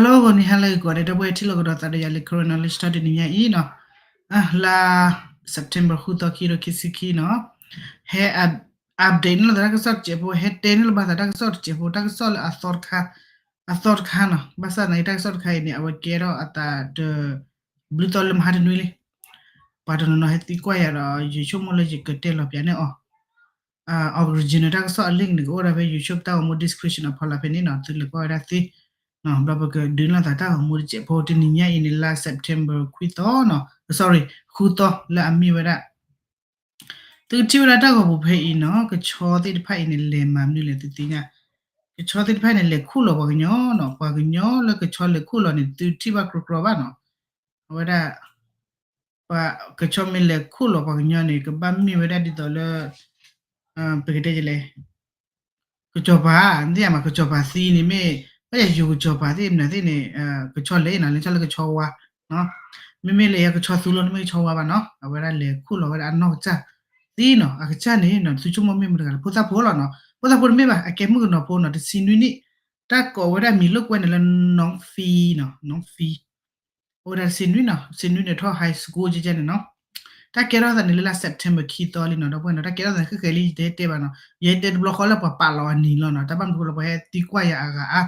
Hello ဂီၤနံၤဟါလၢအဂ့ၤကိးဂၤဒဲး ဒီပုၢ်ဝဲၢ်ထံၣ်လိာ်ကဒီးသးဒီးယၤလၢ Karen Knowledge Talk တနံၤညါအံၤနီၤ, လါ September ဃုသီ ခံကထိခံဆံခံနီၤ, ဟဲ update န့ၢ်လိာ်သးတၢ်ကစီၣ်တစဲးဖိ, ဟဲတဲန့ၢ်လိာ်ဘၣ်သးတၢ်ကစီၣ်တစဲးဖိ, တၢ်ကစီၣ်လၢအသီတခါ, အသီတခါနီၤ, ဘၣ်ဆၣ်သနာ်က့တၢ်ကစီၣ်တခါအံၤန့ၣ် အဝဲကဲထီၣ်အသးတဘျုးသီလၢမဟါတနွံလံ, ပှၤတနီၤနီၤဟဲသံကွၢ်ယၤဒီး ယဆိကမိၣ်လၢယကတဲလီၤပၠးန့ၢ်အီၤ original တၢ်ကစီၣ်အ link န့ၣ် ကအိၣ်ဒၣ်ဖဲ YouTube တၢ်ဂီၤမူ description အဖီလာ်ဖဲန့ၣ်နီၤ, သုလဲၤကွၢ်ဝဲဒၣ်သ့, ဘျီပကဒုးန့ၢ်လိာ်သးတၢ်ဂီၤမူတစဲးဖိ တနံၤညါအံၤန့ၣ် လါ September ခွံသီနီၤ, sorry ဃုသီလၢအမ့ၢ်ဝဲဒၣ် သုကထံၣ်ဝဲဒၣ်တၢ်ဂီၤပူၤဖဲအံၤနီၤ, ကဆီသ့ၣ်တဖၣ်အံၤန့ၣ် လဲၤမၤမနုၤလဲၣ်သုသ့ၣ်ညါ, ကဆီသ့ၣ်တဖၣ်န့ၣ် လဲၤခူၣ်လီၤပှၤကညီနီၤ, ပှၤကညီလၢကဆီလဲၤခူၣ်လီၤန့ၣ် သုထံၣ်ဘၣ်ကြီကြီဘၣ်နီၤ, အဝဲဒၣ် ပှၤကဆီမ့ၢ်လဲၤခူၣ်လီၤပှၤကညီန့ၣ် ကဘၣ်မ့ၢ်ဝဲဒၣ်ဒ်သိးလၢ ပကတဲလဲၣ် ကစီၤပၤ, နသ့ၣ်ညါမး ကစီၤပၤသံန့ၣ်မ့ၢ် ဘၣ်ယၤယိၤကစီၤပၤသ့ၣ်မနုၤသ့ၣ်န့ၣ် ကဆီလဲၤနီၤ, လဲၤဆီလၢကဆီဝါ, မ့မ့ၢ်လၢယကဆီသူလီၤ တမ့ၢ်ကဆီဝါဘၣ်နီၤ, အဝဲဒၣ်လဲၤခူၣ်လီၤဝဲဒၣ်အနီၢ်ကစၢ်သံနီၤ, အကစၢ်န့ၣ်နီၤ သုဆိကမိၣ်မ့ၢ်မတၤတဂၤလဲၣ် ဖိသၣ်ဖိလီၤနီၤ, ဖိသၣ်ဖိတမ့ၢ်ဘၣ် အကဲမုၣ်ကနီၤဖိနီၤ, တဆံနွံနံၣ်, တၢ်ကိးဝဲဒၣ်မံၤလိာ်ကွဲန့ၣ်လၢ နီၢ်ဖံနီၤ, နီၢ်ဖံ အိၣ်ဝဲဒၣ်တဆံနွံနီၤ, တဆံနွံန့ၣ်ထီၣ် high school ကဲကဲန့ၣ်နီၤ, တၢ်ကဲထီၣ်သးန့ၣ်လၢလါ September ခံသီလံနီၤ, ဒီပုၢ်ဝဲၢ်နီၤ, တၢ်ကဲထီၣ်သးန့ၣ် ဃဲဃဲလံ ယတဲတဲဘၣ်နီၤ, ယတဲတဘျီဃီလၢပှၤပာ်လီၤအနံၤလီၤနီၤ, တၢ်ဘၣ်မနုၤဃိလၢပှၤဟဲသံကွၢ်ယၤအဂၤအါ,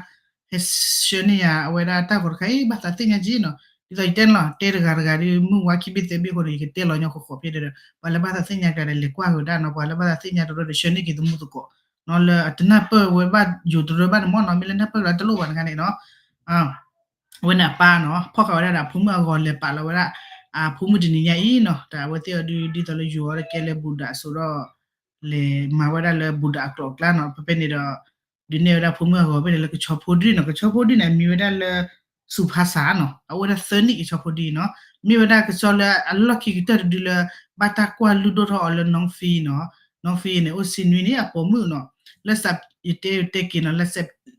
ဟဲဆှၢန့ၢ်ယၤအဝဲဒၣ်တၢ်ဂီၤတခါအံၤ ဘၣ်သးသ့ၣ်ညါက့နီၤ, ဒ်သိးယတဲန့ၣ်လီၤ, တဲတဂၤတဂၤဒီး မုၢ်ဝါခံဘ့ၣ်သၢဘ့ၣ်အဃိန့ၣ် ယကတဲလီၤညီဃီဃီဖဲဒီး ပှၤလၢဘၣ်သးသ့ၣ်ညါကျါဒီး လဲၤကွၢ်ကဒါနီၤ, ပှၤလၢဘၣ်သးသ့ၣ်ညါတရၢဒီး ဆှၢန့ၢ်က့ၤသမူသကိးနီၤ, လၢအတနၢ်ပၢၢ်ဝဲဘၣ်ယိၤတရၢဘၣ်န့ၣ်မ့ၢ်နီၤ, မ့ၢ်လၢနၢ်ပၢၢ်လၢတလိၣ်ဘၣ်တခါန့ၣ်နီၤ အဝဲန့ၣ်အပၢ်နီၤ ဖီၣ်ဃာ်ဝဲဒၣ်ဒီးအဖိမုၣ်အဂီၤ လဲၤပာ်လီၤဝဲဒၣ် အဖိမုၣ်တနံၤညါအံၤနီၤ, တၢ်အဝဲသ့ၣ်အီၤဒုး ဒ်သိးလၢယိၤအီၤဒီးကဲလၢ Buddha အစိၤဒီး လဲၤမၤဝဲဒၣ်လၢ Buddha အကျိာ်အကျါနီၤ, ဖဲဖဲန့ၣ်ဒီး ဒုးနဲၣ်ဝဲဒၣ်ဖိမုၣ်အဂီၤဖဲန့ၣ်လၢကဆီဖိဒုနီၤ, ကဆီဖိဒုန့ၣ် အမံၤဝဲဒၣ်လၢ စူၤဖါစးနီၤ, အအိၣ်ဝဲဒၣ်သၢနံၣ်ကဆီဖိဒုနီၤ, မ့ၢ်ဝဲဒၣ်ကဆီလၢအလီၢ်ခံကတၢၢ်တဒုလၢ ဘၣ်တၢ်ကွၢ်လုၢ်ဒိၣ်ထီၣ်အီၤလၢ နီၢ်ဖံနီၤ, နီၢ်ဖံန့ၣ် အိၣ်ဆံနွံနံၣ် အပိာ်မုၣ်နီၤ, လၢ ယတဲတဲက့ၤနီၤ,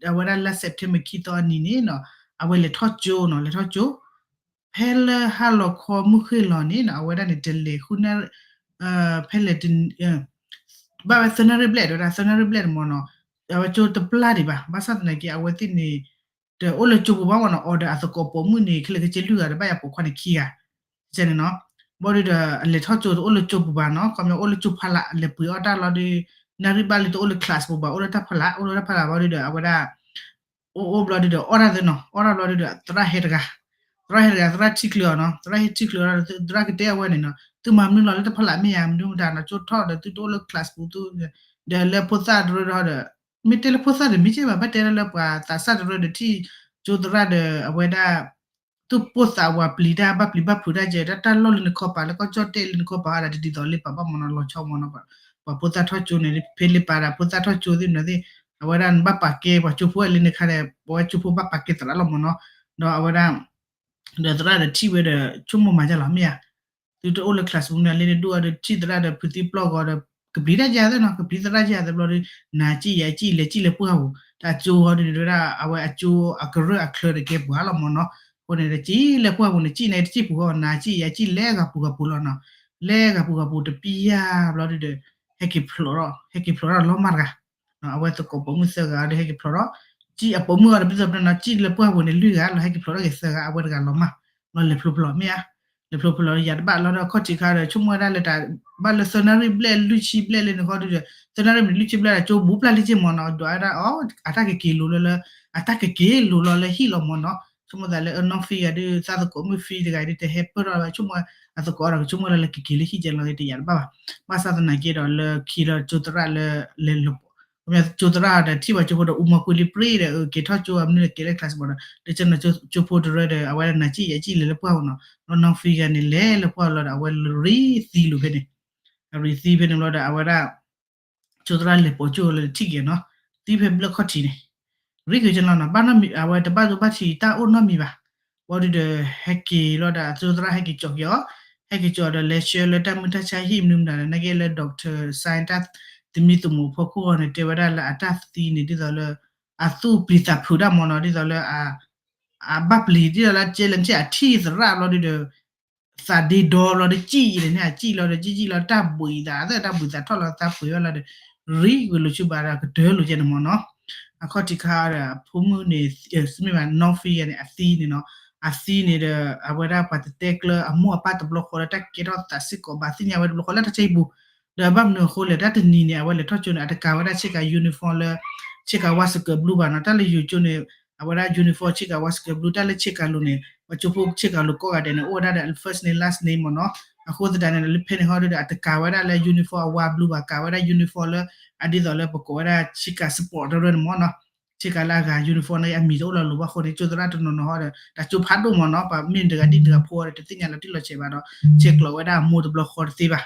အဝဲဒၣ်လါ September ခံသီအနံၤန့ၣ်နီၤ, အဝဲလဲၤထီၣ်ကၠိနီၤ, လဲၤထီၣ်ကၠိ ဖဲလၢဟါလီၤခီမုၢ်ဃ့ၢ်လီၤန့ၣ်နီၤ, အဝဲဒၣ်န့ၣ် တလဲၤဃုနၣ်ရံၣ်, ဖဲလဲၣ် ဘၣ်ဝဲသၢနၣ်ရံၣ်ဘျဲၣ် တဲဝဲဒၣ် သၢနၣ်ရံၣ်ဘျဲၣ်န့ၣ်မ့ၢ်နီၤ, အဝဲကၠိတပျၢ်ဒံးဘၣ်, ဘၣ်ဆၣ်သနာ်က့ အဝဲသ့ၣ်န့ၣ် တအိၣ်လၢကၠိပူၤဘၣ်မ့ၢ်နီၤ, အီၤဒီးအသကိးပိာ်မုၣ်န့ၣ် ခဲလၢာ်ခဲဆ့လွံၢ်ဂၤဒီး ဘၣ်ယၤပိာ်ခွါန့ၣ်ခံဂၤ ကဲန့ၣ်နီၤ, ဘၣ်ဒီး အလဲၤထီၣ်ကၠိတအိၣ်လၢကၠိပူၤဘၣ်နီၤ, ခီပညီအိၣ်လၢကၠိဖီလာ် လဲၤပှ့ၤအီၣ်တၢ်လီၤဒီး နၣ်ရံၣ်ဘၣ်လၢတအိၣ်လၢ class ပူၤဘၣ် အိၣ်လၢတၢ်ဖီလာ် အိၣ်လၢတၢ်ဖီလာ်ဘၣ်ဒီး အဝဲဒၣ် အိၣ်အိၣ်ဘျီဒီး အီၣ်တၢ်သ့နီၤ, အီၣ်တၢ်ဘျီဒီး သရၣ်ဟဲတဂၤ, သရၣ်ဟဲတဂၤ သရၣ်ထံၣ်ချုးအီၤနီၤ, သရၣ်ဟဲထံၣ်ချုးအီၤဒီး သရၣ်ကတဲအဝဲန့ၣ်နီၤ, သုမၤမနုၤလီၤလၢတၢ်ဖီလာ်မ့ၢ်ဧါ, မနုၤမတၤနီၤ, ကၠိထီၣ်ဒီး သုတအိၣ်လၢ class ပူၤသု, ဒီးလၢဖိသၣ်တရၢဒီး မ့ၢ်တဲလၢဖိသၣ်ဒီးမ့ၢ်ကဲဘၣ်, ဘၣ်တဲဒၣ်လၢပှၤသးစၢ်တရၢဒီး ထံၣ်ကၠိသရၣ်ဒီး အဝဲဒၣ် သူၣ်ပိၢ်သးဝးပျံၤတၢ် ဘၣ်ပျံၤဘၣ်ဖုးတၢ်ကဲ တၢ်လီၢ်လၢနခီပၤလၢကီၢ်ကၠီၣ်တဲၣ်လၢနခီပၤအါဒၣ် တဒ်သိးလၢပာ်ဘၣ်မ့ၢ်နီၤ, လီၤဆီမ့ၢ်နီၤ, ပှၤဖိသၣ်ထီၣ်ကၠိန့ၣ် ဖဲလၢပာ်ဒၣ်ဖိသၣ်ထီၣ်ကၠိသ့ၣ်မနုၤသ့ၣ်, အဝဲဒၣ်နဘၣ်ပာ်ကဲပှၤကၠိဖိလၢနခါဒီး ပဝဲကၠိဖိဘၣ်ပာ်ကဲသရၣ်လီၤမ့ၢ်နီၤ, ဒီးအဝဲဒၣ် ဒီးသရၣ်ဒီးထံၣ်ဝဲဒီး ဆိကမိၣ်မၤဒ်လဲၣ်မ့ၢ်ဧါ, သုတအိၣ်လၢ class ပူၤန့ၣ် လၢနဒိၣ်အီၤဒီး ထံၣ်သရ၁ၣ်ဒီး ဖုးသံပျီၢ်ဂီၤဒီး ကပျံၤတၢ်ယၤသ့ၣ်နီၤ, ကပျံၤသရၣ်ယၤသ့ၣ်ဘျီဒီး နၤစံၣ်ယၤစံၣ် လဲၤစံၣ်လဲၤပှၢ်ပူၤ, တၢ်ကၠိဟီဒုးဝဲဒၣ် အဝဲအကၠိအကရၢၢ်အချၢဒီးကဲပှၤလီၤမ့ၢ်နီၤ, အဃိန့ၣ်ဒီး စံၣ်လဲၤပှၢ်ပူၤန့ၣ် စံၣ်န့ၣ်တစံၣ်ပူၤဃီ နၤစံၣ်ယၤစံၣ် လဲၤဂၤပူၤဂၤပူၤလီၤနီၤ, လဲၤဂၤပူၤဂၤပူၤတပျံၤယၤဘျီဒုးဒီး ဟဲက့ၤဖျိးထီၣ် ဟဲက့ၤဖျိးထီၣ်လီၤမၢ်တဂၤ အဝဲသကိးပိာ်မုၣ်သၢဂၤဒီး ဟဲက့ၤဖျိးထီၣ် စံၣ်အပိာ်မုၣ်အီၤဒီး ပသ့ၣ်နီၤ စံၣ်လၢပှၢ်ပူၤန့ၣ် လွံၢ်ဂၤလီၤ ဟဲက့ၤဖျိးထီၣ်က့ၤသၢဂၤ အဝဲတဂၤလီၤမၢ်, လီၤလဲၤဖျိဖျိးမ့ၢ်ဧါ, လဲၤဖျိဖျိးယၤတဘၣ်လီၤဒီး ခီၣ်ထံးခါဒီး ဆိကမိၣ်ဝဲဒၣ်လၢတၢ် ဘၣ်လၢသၢနၣ်ရံၣ်ဘျဲၣ်လွံၢ်ဆံဘျဲၣ်လၢနခီဒုးဒီး သၢနၣ်ရံၣ်မ့ၢ်လွံၢ်ဆံဘျဲၣ်ဒီး ကၠိဘူးပျၢ်လံက့ၢ်မ့ၢ်နီၤ ဒွးဝဲဒၣ်အီၤ အတၢ်ကက့ၤလိၤလီၤလၢ အတၢ်ကက့ၤလိၤလီၤလၢဟံၣ်လီၤမ့ၢ်နီၤ, ဆိကမိၣ်သးလၢအနီၢ်ဖံဂၤဒုး သးသကိးမုၣ်ဖံတဂၤဒုး တဟဲပၢၢ်ထီၣ်ဝဲ ဆိကမိၣ်အသကိးဒီး ကဆိကမိၣ်လၢလၢကက့ၤလၢဟံၣ်ကဲလီၤတယာ်တဘၣ်ဘၣ်, ဘၣ်ဆၣ်သနာ်က့ဒီးလၢခံလီၤကၠိသရၣ်လၢ လဲၤလီၤ ကၠိသရၣ်ဒီးထံၣ်ဘၣ်ကၠိဖိဒီး အူမီၤကွံာ်လံပြ့ဒီး က့ၤထီၣ်ကၠိအမနုၤဒီးက့ၤလၢ class မ့ၢ်ဒီး လၢကၠိဖိတရၢဒီး အဝဲဒၣ်နၤစံၣ်ယၤစံၣ်လဲၤလၢပှၢ်ပူၤနီၤ, နီၢ်နီၢ်ဖံဂၤန့ၣ်လဲၤလၢပှၢ်ပူၤလီၤဒီး အဝဲရ့သံလိာ်ဖဲန့ၣ်, အရ့သံဖဲန့ၣ်ဘျီဒီး အဝဲဒၣ် ကၠိသရၣ်လဲၤပိာ်ကၠိလၢထံၣ်က့ၤနီၤ, သံဖဲဘျၢၣ်ခီၣ်ထံးန့ၣ်, ရ့က့ၤကနီၤနီၤ ဘၣ်နီတမံၤ အဝဲတဘၣ်ဒိဘၣ်ထံးတၢ်အိၣ်နီတမံၤဘၣ်, ဘၣ်ဒီး ဟဲက့ၤလီၤဒီး ကၠိသရၣ်ဟဲက့ၤကၠီၤက့ၤအီၤ, ဟဲက့ၤကၠီၤဒီးလဲၤဆှၢလၢတၢ်မုၢ်တၢ်ဆါဟံၣ်မနုၤမတၤဒီး နာ်က့လၢ doctor စဲတၢ်သမံသမိးဖိခိၣ်ဂီၤန့ၣ် တဲဝဲဒၣ်လၢအတၢ်သံန့ၣ် ဒ်သိးလၢ အသူၣ်ပျံၤသးဖုးတၢ်မ့ၢ်နီၤ ဒ်သိးလၢ အဘၣ်ပျံၤဒ်သိးလၢကဲလၢမ့ၢ်အထံၣ်သရၣ်ဘျီဒုးဒီး သးဒ့ဒီဘျီဒီး စံၣ်အံၤန့ၣ် အစံၣ်လီၤဒီး စံၣ်စံၣ်လီၤ တၢ်ဘှံးသး သၢတၢ်ဘှံးသးထီၣ်လီၤ သးပှ့ၤဝဲလီၤဒီး ရံက့ၤလိာ်ဆူဘၣ်ဒီး ကတၢၢ်လိာ်ကဲန့ၣ်မ့ၢ်နီၤ. အခီၣ်ထံးခါဒီး အဖိမုၣ်န့ၣ် မ့ၢ်ဘၣ် နီၢ်ဖံယဲန့ၣ် အသံန့ၣ်နီၤ, အသံန့ၣ်ဒီး အဝဲဒၣ်ပှၤတတဲကျၢအမိၢ်အပၢ်တဘျီဃီလၢတၢ်ကဲထီၣ်သးစ့ၢ်ကီးဘၣ် သ့ၣ်ညါဝဲတဘျီဃီလၢတၢ်ဆါဟံၣ်ပူၤ, ဒီးဘၣ်မနုၤအဃိလဲၣ် တၢ်တနံၤန့ၣ် အဝဲလဲၤထီၣ်ကၠိန့ၣ် အတကၤဝဲဒၣ်ဆ့ကၤ uniform လၢ ဆ့ကၤဝါစကၢးဘျူးဘၣ်နီၤ, တၢ်လၢယိၤကၠိန့ၣ် အဝဲဒၣ် uniform ဆ့ကၤဝါစကၢးဘျူး တၢ်လၢဆ့ကၤလိၤန့ၣ် ပှၤကၠိဖိဆ့ကၤလိၤကိးဂၤဒဲးန့ၣ် အိၣ်ဝဲဒၣ်ဒီး first name last name မ့ၢ်နီၤ, အဃိသတးန့ၣ် လၢဖဲန့ၣ်ဟီဒီး အတကၤဝဲဒၣ်လၢ uniform အဝါဘျူးဘၣ် ကၤဝဲဒၣ် uniform လၢ အဒ်သိးလၢပကိးဝဲဒၣ်ဆ့ကၤ sport တရၢန့ၣ်မ့ၢ်နီၤ, ဆ့ကၤလၢအဂၤ uniform န့ၣ် အမံၤတအိၣ်လီၤလိၤဘၣ်အဃိန့ၣ် ကၠိသရၣ်တနီၤနီၤဟီဒီး တၢ်ကၠိဖးဒိၣ်မ့ၢ်နီၤ, ပှၤမ့ၢ်တဂၤဒ်တဂၤဖိဒီး တသ့ၣ်ညါလီၤတံၢ်လီၤဆဲးဘၣ်ဒီး ဆဲးကျိးဝဲဒၣ်အမိၢ်တဘျီဃီတသ့ဘၣ်,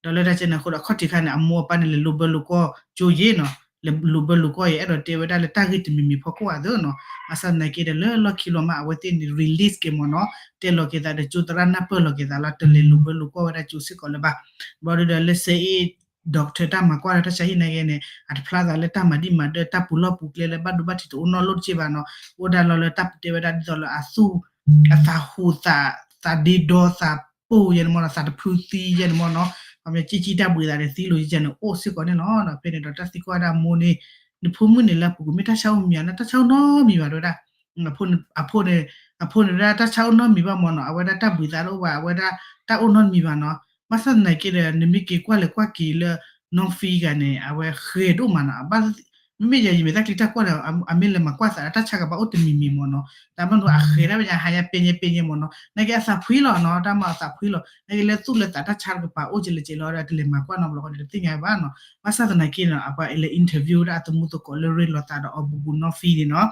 ဒီးလၢတၢ်ကဲန့ၣ်အဃိဒီး အခီၣ်ထံးခါန့ၣ် အမိၢ်အပၢ်န့ၣ် လဲၤလိာ်ဘၢလိာ်ကွီၢ်ကၠိယ့ၣ်နီၤ, လဲၤလိာ်ဘၢလိာ်ကွီၢ်ယ့ၣ် အဲၣ်ဒိးတဲဝဲဒၣ်လၢတၢ်ဂ့ၢ်တမံၤမံၤဖီခိၣ်အသိးနီၤ, ဘၣ်ဆၣ်သနာ်က့ဒီး လၢလီၢ်ခံလီၤမး အဝဲသ့ၣ်န့ၣ် release က့ၤမ့ၢ်နီၤ, တဲလီၤက့ၤသးဒီးကၠိသရၣ် နၢ်ပၢၢ်လီၤက့ၤသးလီၤ, တလဲၤလိာ်ဘၢလိာ်ကွီၢ်ဝဲဒၣ်ကၠိစ့ၢ်ကီးလၢၤဘၣ်, ဘၣ်ဒီးလၢစဲအ့ၣ် doctor တၢ်မၤကွၢ်လၢတၢ်ဆါဟံၣ်နာ်က့န့ၣ် အတဖျါသးလၢတၢ်မၤဒံၣ်မၤဒၢ တၢ်ပူၤလီၢ်ပူၤကျဲလၢဘၣ်ဒိဘၣ်ထံးတအိၣ်နီတလိၣ်တက့ၢ်ဘၣ်နီၤ, အိၣ်ဒၣ်လီၤလၢတၢ်ပတဲဝဲဒၣ်ဒ်သိးလၢအသူၣ် အသးဟူးသး သးဒ့ဒီသးပိၢ်ယဲန့ၣ်မ့ၢ်နီၤ, သးတဖုသံယဲန့ၣ်မ့ၢ်နီၤ, ပှၤမ့ၢ်ကံၣ်ကံၣ်တၢ်ဘှံးသးဒီးသံလိာ်ယဲန့ၣ် အိၣ်စ့ၢ်ကီးန့ၣ်လီၤ. ဖဲန့ၣ်ဒီးတၢ်သံကွၢ်ဝဲဒၣ်အမိၢ်န့ၣ် နဖိမုၣ်န့ၣ်လၢအပူၤကွံာ် မ့ၢ်တၢ်ဆါအိၣ်မံၤဧါ, တၢ်ဆါအိၣ်နီတမံၤဘၣ် တဲဝဲဒၣ်, အဖိန့ၣ် အဖိန့ၣ်ဝဲဒၣ်တၢ်ဆါအိၣ်နီတမံၤဘၣ်မ့ၢ်နီၤ, အဝဲဒၣ်တၢ်ဘှံးသးတအိၣ်ဘၣ်, အဝဲဒၣ်တၢ်အိၣ်နီတမံၤဘၣ်နီၤ, ဘၣ်ဆၣ်သနာ်က့ဒီး နမ့ၢ်က့ၤကွၢ်လဲၤကွၢ်က့ၤလၢ နီၢ်ဖံဂၤန့ၣ် အဝဲဃဲၤဒိၣ်မးနီၤ, မ့မ့ၢ်ယၤယမ့ၢ်တၢ်ချံတၢ်ကွၢ်ဒီး အမ့ၢ်လဲၤမၤကွၢ်သး တၢ်ဆါကပၤအိၣ်တမံၤမံၤမ့ၢ်နီၤ, တၢ်ဘၣ်နီၤ အဃဲၤဒၣ်ဝဲညါ ဟါညါပဲညါပဲညါမ့ၢ်နီၤ, နာ်က့အသးဖှံလီၤနီၤ, တၢ်မၤအသးဖှံလီၤ, နာ်က့လၢသူၣ်လၢသးတၢ်ဆါတကပၤအိၣ်ကလဲာ်ကလဲာ်လီၤဒီး တလဲၤမၤကွၢ်နီတဘျီဃီန့ၣ် တသ့ၣ်ညါဘၣ်နီၤ, ဘၣ်ဆၣ်သနာ်က့နီၤ အပှၤလဲၤ interview ဝဲဒၣ်အသမူသကိးလၢရ့လိာ်သးဒီးအီၤဘူးဘူးနီၢ်ဖံန့ၣ်နီၤ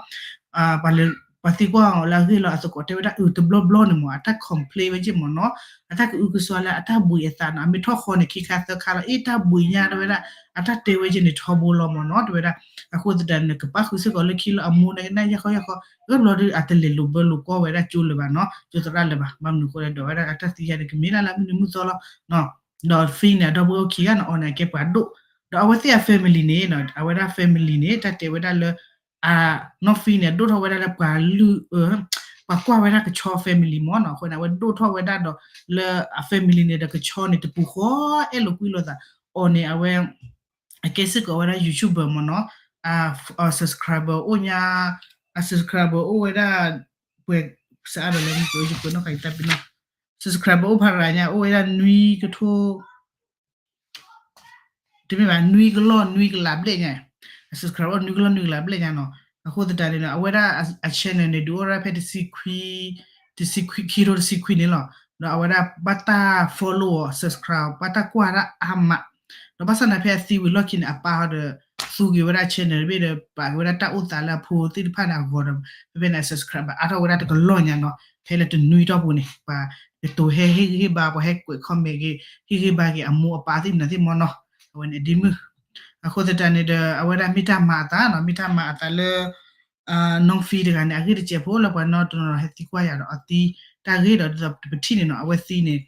ပှၤသံကွၢ်အီၤလၢအဂ့ၢ်လီၤအသကိးတဲဝဲဒၣ် အတဘျီဘျီန့ၣ်မ့ၢ် အတၢ် complain ဝဲက့ၢ်မ့ၢ်နီၤ, အတၢ်ကအုကစွါလၢအတၢ်ဘှံးအသးနီၤ, အမ့ၢ်ထီၣ်ဃီန့ၣ် ခံခါသၢခါလီၤ အ့ၣ် တၢ်ဘှံးညါတဲဝဲဒၣ်, အတၢ်တဲဝဲက့ၢ်န့ၣ်ထီဘိလီၤမ့ၢ်နီၤ တဲဝဲဒၣ်, အဃိသတးန့ၣ် ကပၣ်ဃုာ်စ့ၢ်ကီးလၢခံလၢအမိၢ်န့ၣ်ကနၣ်ယဲၢ်ခီယဲၢ်ခီ, အၢဘျီဒီး အတလဲၤလိာ်ဘၢလိာ်ကွီၢ်ဝဲဒၣ်ကၠိလၢၤဘၣ်နီၤ, ကၠိသရၣ်လၢၤဘၣ်, ဘၣ်မနုၤအဃိလဲၣ်ဒီး ဝဲဒၣ်အတၢ်သံယါန့ၣ် ကမ့ၢ်လၢ်လၢမုၢ်နံၤမုၢ်သီလီၤ ဒီး Finn န့ၣ် အဒီပုၢ်ဝဲၢ်ခံဂၤန့ၣ် အီၤန့ၣ် အကဲပှၤဒိၣ်, ဒီးအဝဲသ့ၣ်အ family န့ၣ် အဝဲဒၣ် family န့ၣ် တၢ်တဲဝဲဒၣ်လၢ အ နီၢ်ဖံန့ၣ် ဒိၣ်ထီၣ်ဝဲဒၣ်လၢပှၤလုၢ် ပှၤကွၢ်ဝဲဒၣ်ကဆီ family မ့ၢ်နီၤ, အဃိန့ၣ် အဝဲဒိၣ်ထီၣ်ဝဲဒၣ်ဒီး လၢအ family န့ၣ်ဒီးကဆီန့ၣ် တပူၤဃီ အဲၣ်လိာ်ကွံလိာ်သး အီၤန့ၣ် အဝဲ အကဲစ့ၢ်ကီးဝဲဒၣ် YouTuber မ့ၢ်နီၤ, အ subscriber အိၣ်ညါ, အ subscriber အိၣ်ဝဲဒၣ် ပှဲၤ စအါဒီးလၢမ့ၢ်ပှဲၤ ယပှဲၤနီၣ်ဃာ်ယတၢ်ပ့ၤနီၣ်, subscriber အိၣ်ဖးရၤညါ အိၣ်ဝဲဒၣ်နွံကထိ တမ့ၢ်ဘၣ် နွံကလီၢ်နွံကလးဘျဲၣ်ညါ, subscriber နွံကလီၢ်နွံကလးဘျဲၣ်ညါနီၤ, အဃိသတးန့ၣ် အဝဲဒၣ်အ channel န့ၣ် ဒုးအိၣ်ဒၣ်ဖဲတဆံခွံ, တဆံခွံ ခံထိတဆံခွံန့ၣ်လီၤ, ဒီးအဝဲဒၣ်ဘၣ်တၢ် follow အီၤ subscribe ဘၣ်တၢ်ကွၢ်ဒၣ်အါမး, ဒီးဘၣ်ဆၣ်န့ၣ်ဖဲအသံဝံၤလီၢ်ခံန့ၣ် အပၢ်ဟီဒီး သူက့ၤဝဲဒၣ် channel တဘ့ၣ်ဒီး ပာ်က့ၤဝဲဒၣ်တၢ်အိၣ်သးလၢအဖိသ့ၣ်တဖၣ်န့ၣ်အဂီၢ်ဒီး ဖဲဖဲန့ၣ် subscribe အါထီၣ်ဝဲဒၣ်တကလီၢ်ညါနီၤ, ဖဲလၢတနွံတီၢ်ပူၤန့ၣ် ပှၤကတိၤဟဲဟ့ၣ်ဂံၢ်ဟ့ၣ်ဘါ ပှၤဟဲကွဲး comment က့ၤ ဟ့ၣ်ဂံၢ်ဟ့ၣ်ဘါက့ၤအမိၢ်အပၢ်သ့ၣ်မနုၤသ့ၣ်မ့ၢ်နီၤ, အဝဲန့ၣ်ဒ်မုၢ်, အဃိသတးန့ၣ်ဒီး အဝဲဒၣ်မ့ၢ်တၢ်မၤအသးနီၤ, မ့ၢ်တၢ်မၤအသးလၢ နီၢ်ဖံတဂၤန့ၣ် အဂ့ၢ်တစဲးဖိလၢပှၤနီတနီၤဟဲသံကွၢ်ယၤဒီးအသံ, တၢ်ဂ့ၢ်ဒီးဒ်သိးပထံၣ်န့ၣ်နီၤ, အဝဲသံန့ၣ်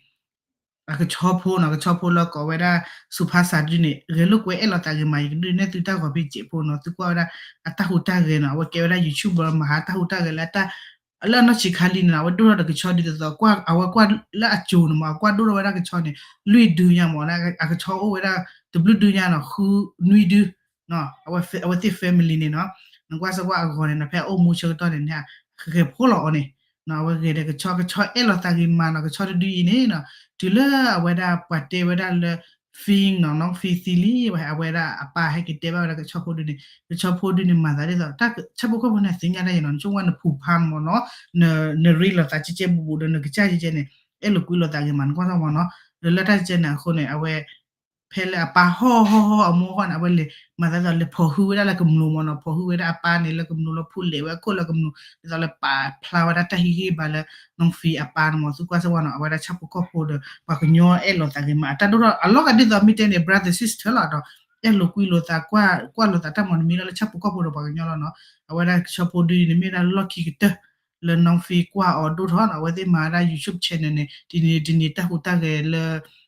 အကဆီဖိနီၤ, ကဆီဖိလၢကိးဝဲဒၣ် စူၤဖါစးဒုန့ၣ် ဂဲၤလိာ်ကွဲအဲၣ်လိာ်သးဂ့ၤမး, ယကဒုးနဲၣ်သုတၢ်ဂီၤဖံးစဲးဖိနီၤ, သုကွၢ်ဝဲဒၣ်အတၢ်ဟူးတၢ်ဂဲၤနီၤ, အဝဲကဲဝဲဒၣ် YouTuber မၤဟးတၢ်ဟူးတၢ်ဂဲၤလၢ လၢအနီၢ်ဆံးခါလံန့ၣ်နီၤ, အဝဲဒိၣ်ထီၣ်ဒီးကဆီဒ်သိးသိး, အဝဲကွၢ်လၢအစိၤန့ၣ်မး, အကွၢ်ဒိၣ်ထီၣ်ဝဲဒၣ်ကဆီန့ၣ် လွံၢ်ဒုညါမး, အကဆီအိၣ်ဝဲဒၣ် တဘျုးဒုညါနီၤ, ဃုနွံဒု, အဝဲသ့ၣ် family န့ၣ်နီၤ, နကွၢ်စ့ၢ်ကွၢ်အဂီၢ်န့ၣ်နီၤ, ဖဲအအိၣ်မူဆၢကတီၢ်န့ၣ်န့ၣ် ဂဲၤဖိလီၤအီၤန့ၣ်, အဝဲဂဲၤဒီးကဆီ, ကဆီအဲၣ်လိာ်သးဂ့ၤမးနီၤ, ကဆီတဒုအံၤန့ၣ်နီၤ, တုၤလၢအဝဲဒၣ်ပှၤတဲဝဲဒၣ်လၢ Finn နီၤ, နီၢ်ဖံသံလံ, အဝဲဒၣ်အပၢ်ဟဲက့ၤတဲဘၣ်ဝဲဒၣ်ကဆီဖိဒုန့ၣ်, ကဆီဖိဒုန့ၣ် မၤသးဒ်သိး ဆၣ်ဖိကီၢ်ဖိန့ၣ်သ့ၣ်ညါတၢ်ယဲနီၤ, နဆိကမိၣ်နဖူးဖးမးနီၤ, နရ့လိာ်သးကဲကဲဘူးဘူးဒီး နကစၢ်ကဲကဲန့ၣ် အဲၣ်လိာ်ကွံလိာ်သးဂ့ၤမး, နကွၢ်စ့ၢ်မးနီၤ, ဒီးလၢတၢ်ကဲန့ၣ်အဃိန့ၣ် အဝဲ ဖဲလၢအပၢ်ဟီၣ်ဟီၣ်ဟီၣ်အမိၢ်ဟီၣ်န့ၣ် အဝဲလဲၤမၤသးဒ်သိးလဲၤဖိးဟုဝဲဒၣ်လၢကမျိၤမးနီၤ, ဖိးဟုဝဲဒၣ်အပၢ်န့ၣ်လၢကမျိၤလီၤ, ဖိးလဲးဝဲအခိၣ်လၢကမျိၤ, ဒ်သိးလၢပာ်ဖျါဝဲဒၣ်တၢ်ဟ့ၣ်ဂံၢ်ဟ့ၣ်ဘါလၢ နီၢ်ဖံအပၢ်န့ၣ်မး, သုကွၢ်စ့ၢ်ဝဲနီၤ, အဝဲဒၣ်ဆၣ်ဖိကီၢ်ဖိဒီး ပှၤကညီအဲၣ်လိာ်သးဂ့ၤမး, အတၢ်ဒိၣ်ထီၣ်အလီၢ်ကဒ်သိးမ့ၢ်တဲန့ၣ် brother sister လီၤဒီး အဲၣ်လိာ်ကွံလိာ်သး ကွၢ်လိာ်သးတၢ်မၤတမံၤလီၤ, လၢဆၣ်ဖိကီၢ်ဖိဒီးပှၤကညီလီၤနီၤ, အဝဲဒၣ်ကဆီဖိဒုန့ၣ် မ့ၢ်ဝဲဒၣ်လီၢ်ခံကတၢၢ် လၢနီၢ်ဖံကွၢ်အီၤဒိၣ်ထီၣ်နီၤ, အဝဲသ့ၣ်မၤဝဲဒၣ် YouTube channel န့ၣ် တနံၤတနံၤတၢ်ဟူးတၢ်ဂဲၤလၢ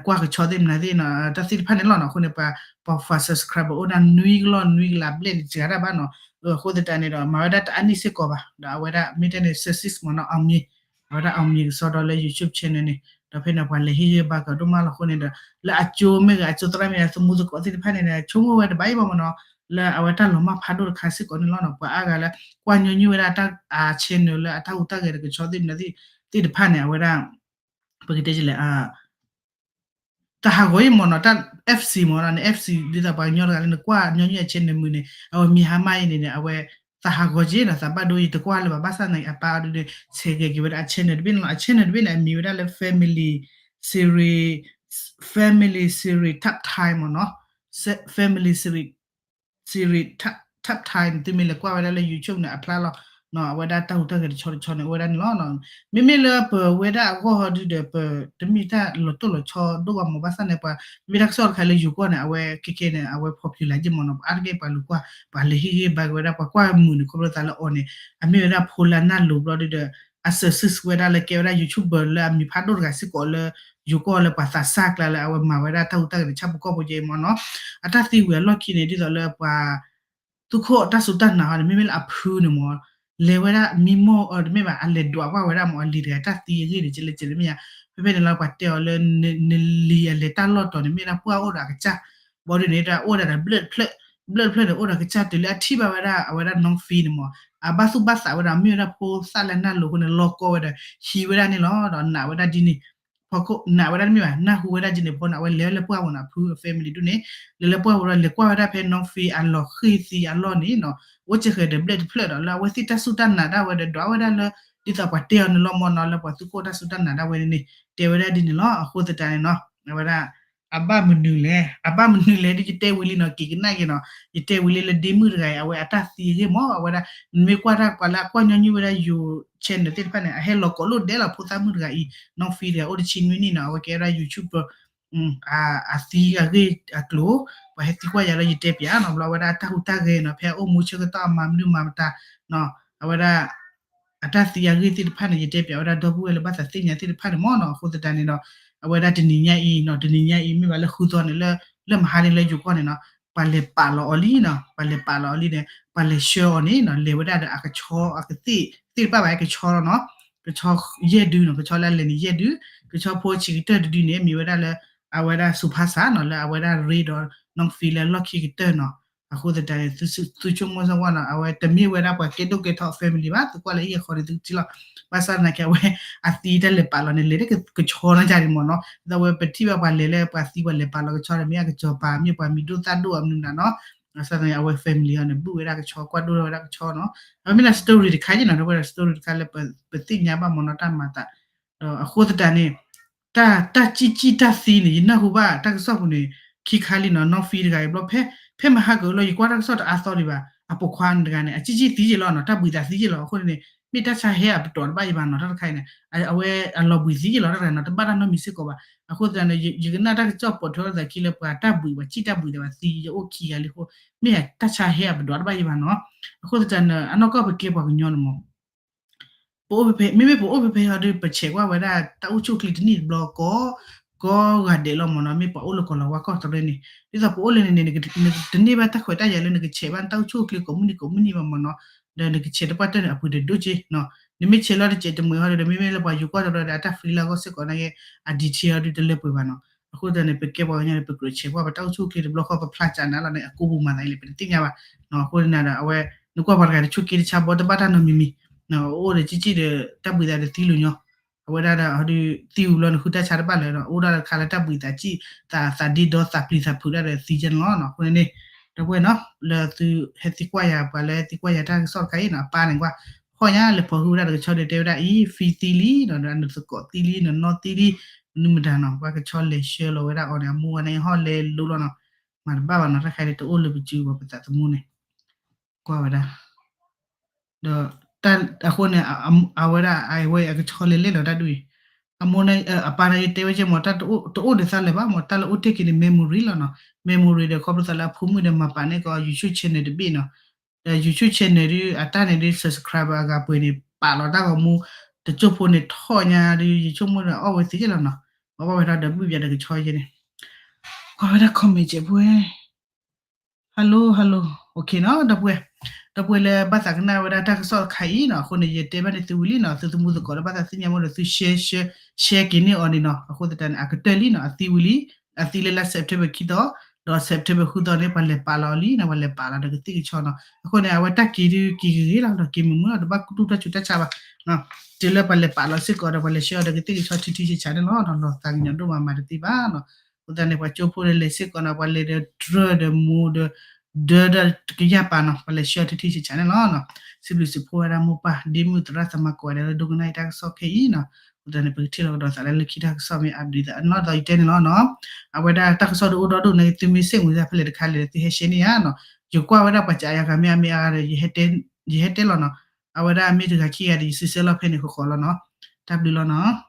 ကွၢ်ကဆီသ့ၣ်မနုၤသ့ၣ်နီၤ, တၢ်သ့ၣ်တဖၣ်န့ၣ်လီၤနီၤ, အဃိန့ၣ် ပှၤ ပှၤ subscriber အိၣ်ဒၣ်နွံကလီၢ်နွံကလးဘျဲၣ်န့ၣ် စှၤဒၣ်ဘၣ်နီၤ, အဃိသတးန့ၣ်ဒီး မၤဝဲဒၣ်တအါနံၣ်စ့ၢ်ကီးဘၣ်, ဒီးအဝဲဒၣ်မ့ၢ်တဲန့ၣ် success မးနီၤ, အောင်မြင်, အဝဲဒၣ် အောင်မြင် ကစီဒီလၢ YouTube channel န့ၣ်, ဒီးဖဲန့ၣ် ပှၤလဲၤဟ့ၣ်ဂံၢ်ဘါကီးဒိၣ်မးလီၤအဃိန့ၣ်ဒီး လၢအကၠိမ့ၢ်ဂ့ၤ အကၠိသရၣ်မ့ၢ်ဂ့ၤ အသမူသကိးသ့ၣ်တဖၣ်န့ၣ်ဒီး ဆိကမိၣ်ဝဲတဘၣ်အံၤဘၣ်မးနီၤ, လၢအဝဲတၢ်လီၤမၢ်ဖးဒိၣ်တခါစ့ၢ်ကီးန့ၣ်လီၤနီၤ. ပှၤအါဂၤလၢ ကွၢ်ညီနုၢ်ဝဲဒၣ်တၢ် channel လၢအတၢ်ဟူးတၢ်ဂဲၤတကဆီသ့ၣ်မနုၤသ့ၣ်တဖၣ်န့ၣ် အဝဲဒၣ် ပကတဲလဲၣ် သးဟးဂီၤအံၤမ့ၢ်နီၤ တၢ် FC မ့ၢ်နီၤ န FC ဒ်သိးပှၤကညီတဂၤလၢနကွၢ်ညီနုၢ်အ channel မုာ်န့ၣ် အဝဲမံၤဟါမၢ်အံၤန့ၣ်န့ၣ် အဝဲသးဟးဂီၤက့ၤနီၤ သးဘၣ်ဒိအံၤတကွၢ်လၢၤဘၣ် ဘၣ်ဆၣ်သနာ်က့အပၢ်အီၤဒုးန့ၣ် ဆဲးဂဲၤက့ၤဝဲဒၣ်အ channel တဘ့ၣ်န့ၣ်လီၤ. အ channel တဘ့ၣ်န့ၣ် အမံၤဝဲဒၣ်လၢ Family Series, Family Series Top Time မ့ၢ်နီၤ Family Series series top, top time န့ၣ် သုမ့ၢ်လဲၤကွၢ်ဝဲဒၣ်လၢ YouTube န့ၣ် အဖျါလီၤ အဝဲဒၣ်တၢ်ဟူးတၢ်ဂဲၤတဆီတဆီန့ၣ် အိၣ်ဝဲဒၣ်န့ၣ်လီၤ. မ့မ့ၢ်လၢပဝဲဒၣ်အဂီၢ်ဟီဒုဒီး ပတမ့ၢ်တၢ်လီၤတိၢ်လီၤဆီဒိၣ်ဘၣ်မ့ၢ် ဘၣ်ဆၣ်န့ၣ် ပှၤမ့ၢ်တၢ်ကစီၣ်တခါလၢယိၤကီၢ်န့ၣ် အဝဲခဲခဲန့ၣ် အဝဲ popular က့မ့ၢ်နီၤ ပှၤအါတက့ၢ်ပှၤလူၤကွၢ် ပှၤလဲၤဟ့ၣ်ဂံၢ်ဘါက့ၤဝဲဒၣ် ပှၤကွၢ်မုာ်န့ၣ် ခီဖျိသးလၢအီၤန့ၣ် အမ့ၢ်ဝဲဒၣ်ဖိလၢအနၢ်လိၤဘျီဒုဒီး assist ဝဲဒၣ်လၢကဲဝဲဒၣ် YouTuber လၢအမံၤဖးဒိၣ်တဂၤစ့ၢ်ကီးလၢ ယိၤကီၢ်လၢပှၤသးစၢ်ကျါလၢအဝဲမၤဝဲဒၣ်တၢ်ဟူးတၢ်ဂဲၤတဆၣ်ဖိကီၢ်ဖိက့မ့ၢ်နီၤ. အတၢ်သံဝံၤအလီၢ်ခံန့ၣ် ဒ်သိးလၢပှၤ သုးခိၣ်တၢ်စူၢ်တၢ်နာ်ဟီန့ၣ် မ့မ့ၢ်လၢအဖုန့ၣ်မ့ၢ် လဲၤဝဲဒၣ်မံမီၢ်အတမ့ၢ်ဘၣ် အလဲၤဒွးကွၢ်ဝဲဒၣ်မ့ၢ် အလံၤတဂၤတၢ်သံအဂ့ၢ်န့ၣ် ကလဲၤကလဲၤမ့ၢ်ယါ ဖဲဖဲန့ၣ်လီၤ ပှၤတဲအီၤလၢ နလံၤအလဲၤတၢ်လီၢ်တီၤန့ၣ် မ့ၢ်ဒၣ်ပှၢ်အိၣ်ဒီးအကစၢ် ဘီဒုန့ၣ် တၢ်အိၣ်ဒၣ်ဒီးဘျၢၣ်တဖျၢၣ် ဘျၢၣ်တဖျၢၣ်န့ၣ် အိၣ်ဒီးကစၢ်တုၤလၢအထံၣ်ဘၣ်ဝဲဒၣ် အဝဲဒၣ် နီၢ်ဖံန့ၣ်မ့ၢ် အဘၣ်သူၣ်ဘၣ်သးဝဲဒၣ် မ့ၢ်ဝဲဒၣ်ဖိသၣ်လၢနၢ်လိၤအဃိန့ၣ် လီၤကီဝဲဒီး ဟံးဝဲဒၣ်န့ၣ်လီၤ ဒီးနာ်ဝဲဒၣ်ဒ်န့ၣ် ဖီခိၣ်နာ်ဝဲဒၣ်တမ့ၢ်ဘၣ် နၢ်ဟူဝဲဒၣ်ဒ်န့ၣ်ဖီန့ၣ် အဝဲလဲၤဝဲလၢပှၢ်ပူၤန့ၣ် အဖုအ family ဒုန့ၣ် လဲၤလၢပှၢ်ပူၤဒီး လဲၤကွၢ်ဝဲဒၣ်ဖဲနီၢ်ဖံအလီၤဃံၤသံအလီၢ်န့ၣ်နီၤ အိၣ်ကဲဃဲၤဒီးဘျဲၣ်တဖျၢၣ်ဒီး လၢအဝဲသ့ၣ်တၢ်စူၢ်တၢ်နာ်ဒၣ်ဝဲဒီး ဒွးဝဲဒၣ်လၢ ဒ်သိးပှၤတဲအီၤန့ၣ်လီၤမ့ၢ်နီၤ လၢပှၤသုးခိၣ်တၢ်စူၢ်တၢ်နာ်ဒၣ်ဝဲန့ၣ်န့ၣ် တဲဝဲဒၣ်ဒ်န့ၣ်လီၤ အဃိသတးန့ၣ်နီၤ အဝဲဒၣ် အဘၣ်မနုၤလဲၣ် အဘၣ်မနုၤလဲၣ်ဒ်ယတဲဝံၤလံနီၤ က့ၤကနၣ်က့ၤနီၤ ယတဲဝံၤလံလၢဒ့မုၣ်တဂၤအံၤ အဝဲအတၢ်သံအဂ့ၢ်မ့ၢ် အဝဲဒၣ် နမ့ၢ်ကွၢ်တၢ်ပှၤလၢအကွၢ်ညီနုၢ်ဝဲဒၣ်ယိၤ channel သ့ၣ်တဖၣ်န့ၣ် အဟဲလီၤကိးလိၣ်ဒဲးလီၤ ဖိသၣ်မုၣ်တဂၤအံၤ နီၢ်ဖံတဂၤ အိၣ်တဆံနွံနံၣ်နီၤ အဝဲကဲဝဲဒၣ် YouTuber အသံအဂ့ၢ်အကျိၤ ပှၤဟဲသံကွၢ်ယၤလၢယတဲပၠးနီၤ ဘျီဝဲဒၣ်တၢ်ဟူးတၢ်ဂဲၤနီၤ ဖဲအအိၣ်မူဆၢကတီၢ်အမၤမနုၤမၤမတၤနီၤ အဝဲဒၣ် အတၢ်သံအဂ့ၢ်သ့ၣ်တဖၣ်န့ၣ် ယတဲပၠးဝဲဒၣ်ဒီပုၢ်ဝဲၢ်လၢဘၣ်သးသ့ၣ်ညါသ့ၣ်တဖၣ်န့ၣ်မ့ၢ်နီၤ အဃိသတးန့ၣ်ဒီး အဝဲဒၣ်တနံၤညါအံၤနီၤ တနံၤညါအံၤ မ့ၢ်ဘၣ်လၢဃုသီန့ၣ် လၢ လၢမဟါန့ၣ်လၢယိၤကီၢ်န့ၣ်နီၤ ပှၤလဲၤပာ်လီၤအီၤလံနီၤ ပှၤလဲၤပာ်လီၤအီၤလံန့ၣ် ပှၤလဲၤဆှၢအီၤန့ၣ်နီၤ လဲၤဝဲဒၣ်ဒီးအကဆီအကသ့ၣ် သ့ၣ်တဖၣ်ဘၣ် ကဆီလီၤနီၤ ကဆီယဲၢ်ဒုနီၤ ကဆီလၢအလဲၤန့ၣ်ယဲၢ်ဒု ကဆီဖိဆံးကတၢၢ်တဒုန့ၣ် မ့ၢ်ဝဲဒၣ်လၢ အဝဲဒၣ်စူၤဖါစၢ်နီၤ လၢအဝဲဒၣ်ရ့ဒီး နီၢ်ဖံလၢအလီၢ်ခံကတၢၢ်နီၤ အဃိသတးန့ၣ် သုဆိကမိၣ်စၢ်ဝါနီၤ အဝဲတမ့ၢ်ဝဲဒၣ်ပှၤကဲဒိၣ်ကဲထီ family ဘၣ် သုကွၢ်လၢအံၤအဃီန့ၣ် သုကထံၣ်လီၤ ဘၣ်ဆၣ်သနာ်က့ အဝဲ အသံတၢ်လဲၤပာ်လီၤန့ၣ် လဲၤတကဆီနီၢ်ကၢ်န့ၣ်မ့ၢ်နီၤ ဒီးအဝဲပထံၣ်ဘၣ်ပှၤလဲၤလၢပှၤသံပှၤလဲၤပာ်လီၤကဆီဒီး မ့ၢ်အကစီၤပၤ မ့ၢ်ပှၤမံၤဒိၣ်သၣ်ဒိၣ်အမနုၤမတၤနီၤ ဘၣ်ဆၣ်သနာ်က့ အဝဲ family အီၤန့ၣ် ဘုၣ်ဝဲဒၣ်ကဆီ ကွၢ်ဒိၣ်ထီၣ်ဝဲဒၣ်ကဆီနီၤ အဝဲမ့ၢ်လၢ story တခါယ့ၣ်နီၤ ဒီးဝဲဒၣ် story တခါလၢပသ့ၣ်ညါဘၣ်မ့ၢ်နီၤ တၢ်မၤသး ဒီးအဃိသတးန့ၣ် တၢ် တၢ်ကံၣ်ကံၣ်တၢ်သံန့ၣ် ယနၢ်ဟူဘၣ်တၢ်ကစီၣ်ပူၤန့ၣ် ခံခါလံနီၤ နီၢ်ဖံတဂၤအံၤဘျီ ဖဲ ဖဲမဟါကၢၤလီၤ ယကွၢ်တၢ်ကစီၣ်တအါသီဒံးဘၣ် အပိာ်ခွါန့ၣ်တဂၤန့ၣ် အကံၣ်ကံၣ်သံယ့ၣ်လီၤနီၤ တၢ်ဘှံးသးသံယ့ၣ်လီၤ အဃိန့ၣ် မ့ၢ်တၢ်ဆါဟဲအပတီၢ်တဘၣ်ယံၤဘၣ်နီၤ တၢ်တခါအံၤန့ၣ် အဝဲအလီၤဘှံးသံယ့ၣ်လီၤ တၢ်တဂၤနီၤ တဘၣ်တၢ်နီတမံၤစ့ၢ်ကီးဘၣ် အဃိသတးန့ၣ် ယကနၣ်တၢ်ကစီၣ်ပိာ်ထွဲလိာ်သးခံလၢပှၤတၢ်ဘှံး ပှၤကံၣ်တၢ်ဘှံးသးဘၣ်သံ ယအိၣ်ခံဂၤလံအဃိ မ့ၢ်တၢ်ဆါဟဲအပတီၢ်တဘၣ်ယံၤဘၣ်နီၤ အဃိသတးန့ၣ် အနီၢ်ကီၢ်ပကဲပှၤကညီန့ၣ်မ့ၢ် ပအိၣ်ဖဲဖဲ မ့မ့ၢ်ပအိၣ်ဖဲဖဲဟီဒီး ပဆဲးကွၢ်ဝဲဒၣ်တၢ်အိၣ်ဆူၣ်အိၣ်ချ့တနံၣ်တဘျီကီး ကီးဂၤဒဲးလီၤမ့ၢ်နီၤ မ့ၢ်ပှၤအိၣ်လၢကီၢ်လီၤဝါကီၢ်တရၢန့ၣ် ဒ်သိးပအိၣ်လၢန့ၣ်န့ၣ် နတန့ၢ်ဘၣ်တၢ်ခွဲးတၢ်ယာ်လၢနကဆဲးဘၣ်တၢ်အိၣ်ဆူၣ်အိၣ်ချ့ကိးမုၢ်နံၤကိးမုၢ်နံၤဘၣ်မ့ၢ်နီၤ ဒီးနကဆဲးတပှၢ်တၢၢ်န့ၣ် အပှ့ၤတဒိၣ်က့နီၤ နမ့ၢ်ဆဲးလီၤတစဲးတမှဲၤဟီဒီး မ့မ့ၢ်လၢပှၤယိၤကီၢ်တရၢဒီး အတၢ် free လၢအဂီၢ်စ့ၢ်ကီးန့ၣ် အ detail ဟီဒီးတလၢပှဲၤဘၣ်နီၤ အဃိသတးန့ၣ် ပကဲပှၤကညီန့ၣ် ပကြၢးဆဲးကွၢ်ပတၢ်အိၣ်ဆူၣ်အိၣ်ချ့တဘျီဃီ ပဖျါစးနၤလီၤန့ၣ် အကိပူၤမၤသးအံၤလဲၣ် ပတသ့ၣ်ညါဘၣ် အဃိန့ၣ်ဒီး အဝဲ နကွၢ်ပှၤတဂၤတဆိးက့တဆါဘီ တဘၣ်တၢ်နီတမံၤမံၤ အိၣ်ဒီးကံၣ်ကံၣ်ဒီး တၢ်ဘှံးသးဒီးသံလီၤညီ အဝဲဒၣ်ဒီး ဟီဒီးသံဝံၤဘျီန့ၣ် ဃုတၢ်ဆါတဘၣ်လၢၤဒီး အိၣ်ဒၣ်တခါလၢတၢ်ဘှံးသးကံၣ် သး သးဒ့ဒီသးပျံၤသးဖုးဒၣ်ဒီးသံကဲန့ၣ်လီၤနီၤ အဃိန့ၣ်န့ၣ် ဒီပုၢ်ဝဲၢ်နီၤ လၢသုဟဲသံကွၢ်ယၤ ပှၤလၢဟဲသံကွၢ်ယၤတၢ်ကစီၣ်တခါအံၤနီၤ အပၢ်န့ၣ်ကွၢ် ဟီၣ်ညါလဲၤဖီၣ်ဟုၣ်ဝဲဒၣ်တကဆီဒီးတဲဝဲဒၣ်အံၤ ဖံသံလံနီၤ ဒီးနသကိးသံလံ နနီၢ်သံလံ မနုၤမတၤနီၤ ပှၤကဆီလဲၤဆှၢလီၤဝဲဒၣ်အီၤန့ၣ် အမိၢ်ဝဲန့ၣ်ဟီၣ်လဲၤလိလီၤနီၤ မၤတဘၣ်ဘၣ်နီၤ တၢ်ခါန့ၣ် တအိၣ်လၢပစုပှၤပသးသမူန့ၣ် ကွၢ်ဝဲဒၣ် ဒီး တၢ် အဃိန့ၣ် အဝဲဒၣ် အဝဲအကဆီလဲၤလဲၣ်လီၤတၢ်ဒုးအံၤ အမိၢ်န့ၣ် အပၢ်န့ၣ်တဲဝဲကဲမ့ၢ် တၢ်တအိၣ်ဒီးသးလၢၤဘၣ်မ့ၢ် တၢ်လၢအိၣ်တ့ၢ်က့ၤန့ၣ် memory လီၤနီၤ memory ဒီး ခီဖျိသးလၢအဖိမုၣ်ဒီး မၤပာ်န့ၢ်ကီး YouTube channel တဘ့ၣ်နီၤ ဒီး YouTube channel ဒုး အတၢ်န့ၣ်ဒုး subscriber အဂၤပှဲၤန့ၣ် ပာ်လီၤတၢ်ဂီၤမူ တစိၢ်ဖိန့ၣ်ထီၣ်ညါဒုး ယဆိကမိၣ်ဒီးအီၣ်ဝဲသ့လီၤနီၤ အီၣ်ဘၣ်ဝဲဒၣ်ဒီးဘုၣ်ဘျးဒီးကဆီယဲန့ၣ် ကွၢ်ဝဲဒၣ် comment ကဲပုၢ်ဝဲၢ် hello hello okay နီၤ ဒီပုၢ်ဝဲၢ် ဒီပုၢ်ဝဲၢ်လၢဘၣ်သးကနၣ်ဝဲဒၣ်တၢ်ကစီၣ်တခါအံၤနီၤ အဃိန့ၣ် ယတဲဘၣ်န့ၣ်သုဝံၤလံနီၤ သုသမူသကိးလၢဘၣ်သးသ့ၣ်ညါမ့ၢ်ဒီးသု share share share က့ၤန့ၢ်အီၤန့ၣ်နီၤ အဃိသတးန့ၣ် အကတၢၢ်လံနီၤ အသံဝံၤလံ အသံလၢလါ September ခံသီ ဒီး September ဃုသီန့ၣ် ပှၤလဲၤပာ်လီၤအီၤလံနီၤ, ပှၤလဲၤပာ်လီၤဒီးကသ့ၣ်ကဆီနီၤ. အဃိန့ၣ် အဝဲတၢ်က့ၤဒုးက့ၤဂ့ၤဂ့ၤလီၤ, ဒီးက့ၤမုာ်မုာ်လီၤ, တဘၣ်ကူတူၢ်တၢ်စူၤတၢ်ဆါဘၣ်. တုၤလၢပှၤလဲၤပာ်လီၤစ့ၢ်ကီးဒီး ပှၤလဲၤဆှၢအီၤဒီးကသ့ၣ်ကဆီထံထံဆးဆးန့ၣ်လီၤ. လီၤသးကညီၤဒိၣ်မးမးတသ့ဘၣ်နီၤ. အဃိသတးန့ၣ် ပှၤကၠိဖိဒီးလဲၤစ့ၢ်ကီးနီၤ, ပှၤလဲၤဒီးတြၢဒီးမူဒီး ဒၢဒီးကယၢ်ပာ်နီၤ, ပှၤလဲၤဆှၢထံထံဆးဆးန့ၣ်လီၤနီၤ. စံးဘျုးစံးဖှိၣ်ဝဲဒၣ်မိၢ်ပၢ်ဒ့မုၣ်သရၣ်သမါကိးဂၤဒဲးလၢဒိကနၣ်အံၤတၢ်ကစီၣ်ခဲအံၤနီၤ. အဃိသတးန့ၣ် ပကထံၣ်လိာ်ကဒီးသးလၢလၢခံတၢ်ကစီၣ်မ့ၢ် update သးနီၢ်ဒီးယတဲန့ၣ်လီၤနီၤ. အဝဲဒၣ်တၢ်ကစီၣ်ဒုးအိၣ်ဒီဒူၣ်န့ၣ် သုမ့ၢ်စ့ၢ်မုာ်သးဖဲလဲၣ်တခါလဲၣ် သုဟဲရှဲန့ၢ်ယၤနီၤ. ယကွၢ်ဝဲဒၣ်ပှၤစးယၤဂၤမ့ၢ်အါမ့ၢ်အါဒီး ယဟဲတဲလီၤနီၤ. အဝဲဒၣ်မ့ၢ်တဂၤခံဂၤဒီး ယစံးဆၢလီၤဖဲန့ၣ်ဃီဃီလီၤနီၤ. တၢ်ဘျုးလီၤနီၤ.